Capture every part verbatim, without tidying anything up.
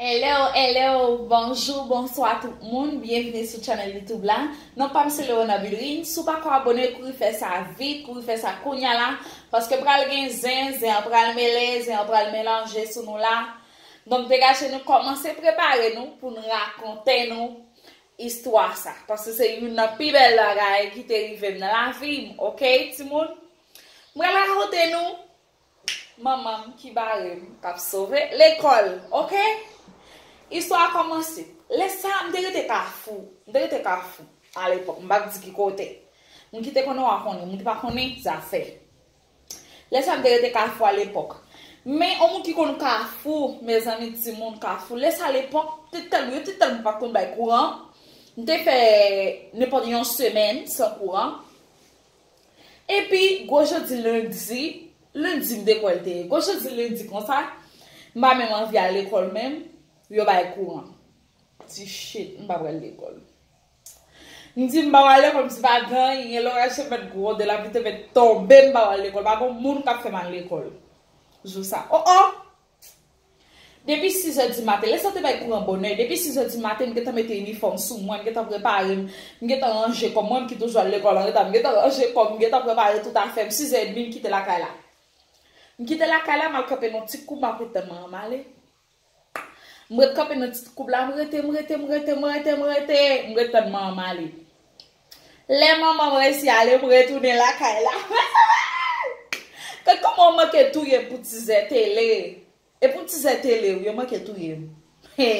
Hello, hello, bonjou, bonswa tout moun, byenvini sou channel YouTube la. Non pa m se Leona Bidrin, si w pako abone, kouri fè sa vit, kouri fè sa kounya la, paske pral gen zen, zen an pral mele, zen an pral melanje sou nou la. Donk degaje nou kòmanse prepare nou pou n rakonte nou istwa sa, paske se youn nan pi bèl bagay ki te rive m nan lavi m, oke timoun? M pral rakonte nou manman m ki bare m, k ap sove lekòl, oke? Istwa a kòmanse. Lè sa a, m te rete Kafou. M te rete Kafou alepòk. M p ap di ki kote. Moun ki te konnen w a konnen. Moun ki pa konnen, zafè. Lè sa a, m te rete Kafou alepòk. Men, yon moun ki konn Kafou, mezanmi, timoun Kafou. Lè sa a, alepòk, te tèl, yo te tèlman pa t konn bay kouran. M te fè nenpòt yon semèn san kouran. Epi, gwo jodi lendi, lendi m te kwè l te ye. Gwo jodi lendi konsa, m pa menm anvi al lekòl menm, yo bay kouran. M di, shit, m pa pral lekòl. M di, m pa pral lekòl, m di, pa gen anyen, lè w rache mèt gwonde, lapli te mèt tonbe, m pa pral lekòl. Pa gen moun k ap fè m al lekòl. Jou sa. Oh, oh! Depi sizè di maten, lè sa te bay kouran bonè, depi sizè di maten, m gentan mete inifòm sou mwen, m gentan prepare m, m gentan ranje kò m, mwen ki toujou al lekòl an reta, m gentan ranje kò m, m gentan prepare tout afè m, sizè edmi, m kite lakay la. M kite lakay la, m al kanpe nan ti koub, m ap ret tann manman m ale. M ret kanpe nan ti koub la, m rete, m rete, m rete, m rete, m rete, m ret tann manman m ale. Lè manman m resi ale, m retounen lakay la. Gad kòman w manke touye m pou tizè tele. E pou tizè tele, wi, yo manke touye m. He,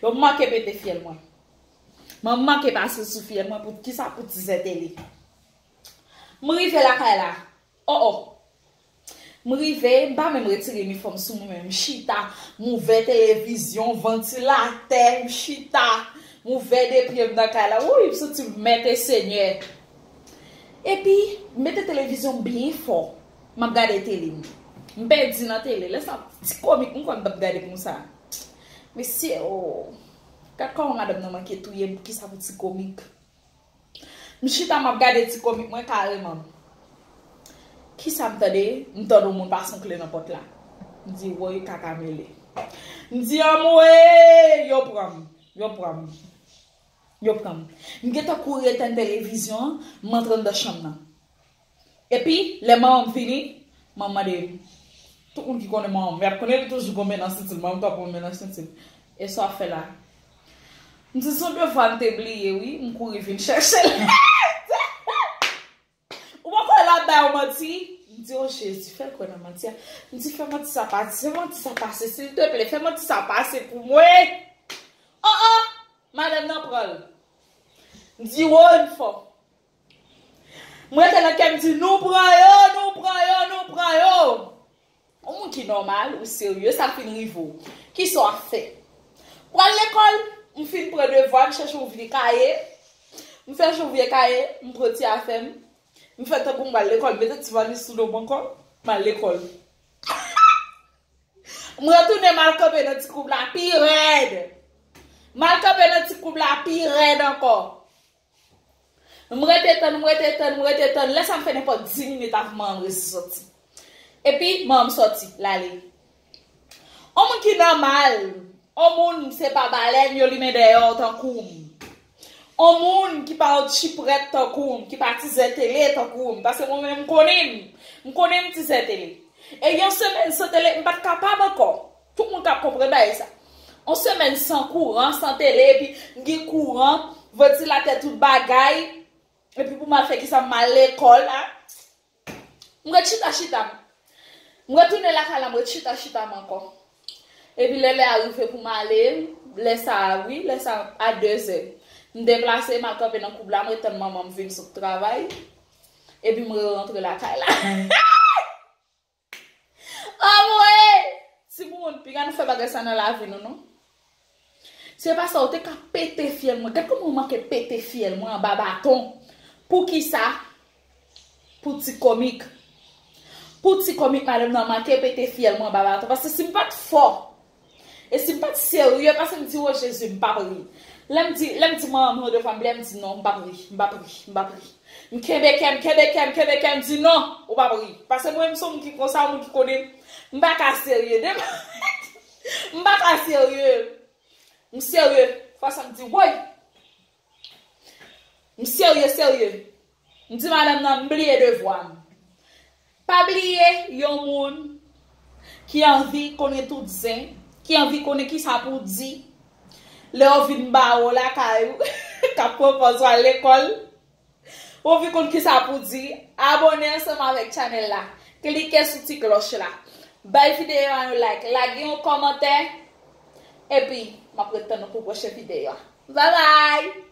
yo manke pete fyèl mwen. Mwen manke pase sou fyèl mwen pou kisa pou tizè tele. M rive lakay la. Oh, oh. M rive, m pa menm retire inifòm sou mwen, men m chita, m ouvè televizyon, vantilatè, m chita, m ouvè de pye m nan kay la. Wouy, m santi m mèt e senyè. Epi, m mete televizyon byen fò. M ap gade tele m. M pèdi nan tele. Lè sa, ti komik, m kwè m t ap gade konsa. Mesye, oh. Gad kòman madanm nan manke touye m, poukisa pou ti komik? M chita, m ap gade ti komik mwen kareman. Kisa m tande? M tande yon moun pase yon kle nan pòt la. M di, woy, kaka mele. M di, anmwe, yo pran m. Yo pran m. Yo pran m. M gentan kouri etèn televizyon an, m antre anndan chanm nan. Epi, lè manman m vini, manman m mande m. Tout moun ki konnen manman m, y ap konnen li toujou gon men nan senti l. Manman m toujou gon men nan senti l. E sa w ap fè la? M di, se yon devwa m te bliye, wi. M kouri vin chèche l. Ou pa kwè l ap bay yon manti? M di, o Jezi, fè l kwè nan manti a. M di, fè manti sa pase, fè manti sa pase, silteple, fè manti sa pase pou mwen. Oh, oh! Madanm nan pran l. M di, wo, m fò. M rete nan kè m di, nou pran yo, nou pran yo, nou pran yo. Yon moun ki nòmal, ou serye, sa fin rive w. Kisa w ap fè? Pral lekòl, m fin pran devwa, m chèche yon vye kaye. M fè yon vye kaye, m pran ti afè m. M fè tankou m pral lekòl, m mete ti valiz sou do m ankò, m al lekòl. M retounen m al kanpe nan ti koub la pi rèd. M al kanpe nan ti koub la pi rèd ankò. M rete tann, m rete tann, m rete tann. Lè sa m fè nenpòt dis minit avan manman m resi soti. Epi, manman m soti, l ale. On moun ki nòmal, on moun se pa balèn yo limen dèyè w tankou m. On moun ki pa yon chiprèt tankou m, ki pa tizè tele tankou m. Paske mwen menm m konnen m, m konnen m tizè tele. E yon semèn san tele, m pa t kapab ankò. Tout moun k ap konprann bagay sa. On semèn san kouran, san tele, epi m gen kouran, vantilatè, tout bagay. Epi pou m al fè kisa, m al lekòl la. M ret chita chita m. M retounen lakay la, m ret chita chita m ankò. Epi lè lè a rive pou m ale, lè sa a, wi, lè sa a, a dezè. M deplase, m al kanpe nan koub la, m ret tann manman m vin sot travay. Epi m re rantre lakay la. Anmwe! Timoun, piga nou fè bagay sa nan lavi nou, non. Se pa sa, ou te ka pete fyèl mwen. Gad kòman ou manke pete fyèl mwen anba baton. Poukisa? Pou ti komik. Pou ti komik, madanm nan manke pete fyèl mwen anba baton. Paske si m pa t fò, e si m pa t serye, paske m di, o Jezi, m p ap ri. Lè m di, lè m di manman m yon devwa m bliye, m di non, m p ap ri, m p ap ri, m p ap ri. M kenbe kè m, kenbe kè m, kenbe kè m, di non, ou p ap ri. Paske mwen, m se yon moun ki konsa, yon moun ki konnen m pa ka serye. Depi m pa ka serye. M serye. Fwa sa m di, woy! M serye, serye. M di madanm nan, m bliye devwa m. Pa bliye, yon moun ki anvi konnen tout zen, ki anvi konnen kisa pou di, lè yo vin ba ou lakay ou, k ap pran pòz ou al lekòl, ou anvi konn kisa pou di, abòne ansanm avèk chanèl la. Klike sou ti klòch la. Bay videyo a yon like, lage yon kòmantè, epi m ap ret tann nou pou pwochen videyo a. Babay!